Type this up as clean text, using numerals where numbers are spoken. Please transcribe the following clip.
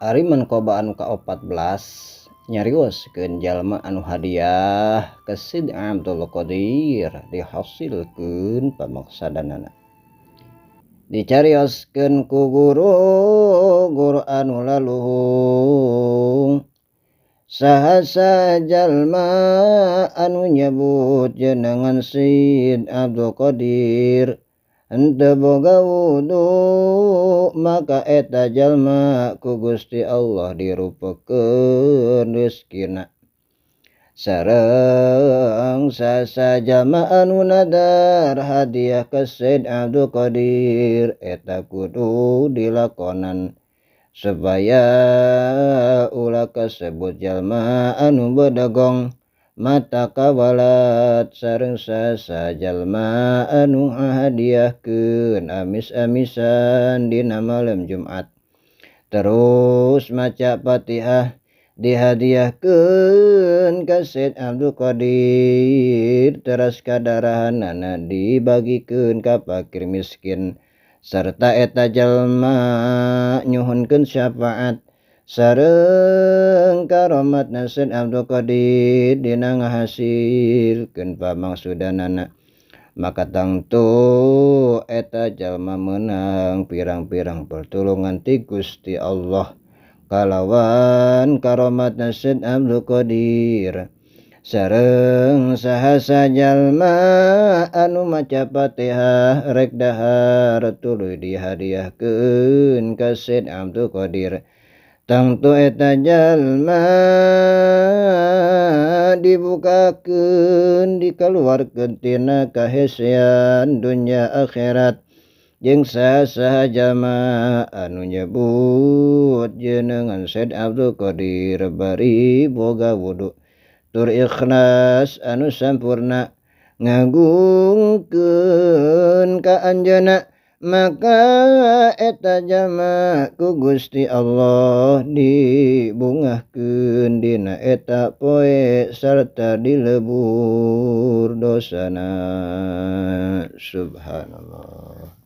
Ari manqobah anu ka-14 nyarioskeun jalma anu hadiah ka Sid Abdul Qadir dihasilkeun pamaksadanana. Dicarioskeun ku guru guru anu laluhung saha jalma anu nyebut jenengan Sid Abdul Qadir henteu boga wudu maka eta jalma ku Gusti Allah dirupakeun rezekina. Sareng sasa jalma anu nadar hadiah ka Said Abdul Qadir eta kudu dilakonan supaya ulah kasebut jalma anu bedegong mata kawalat sareng sasa jalma anu hadiahkeun amis-amisan dina malam Jumat. Terus maca Fatihah dihadiahkeun ka Said Abdul Qadir teras kadarahanana dibagikeun ka fakir miskin serta eta jalma nyuhunkeun syafaat sareng karomatna Said Abdul Qadir dina ngahasilkeun pamangsudanana. Maka tangtu eta jalma meunang pirang-pirang pertulungan ti Gusti Allah kalawan karomatna Said Abdul Qadir. Sareng saha jalma anu maca Fatihah rek dahar tuluy dihadiahkeun ka Said Abdul Qadir tangtu eta jalma dibukakeun dikaluarkeun tina kahesean dunya akhirat jeung saha jalma anu nyebut jenengan Said Abdul Qadir bari boga wudu tur ikhlas anu sampurna ngagungkeun ka anjeunna maka eta jalma ku Gusti Allah dibungahkeun dina eta poe sarta dilebur dosana. Subhanallah.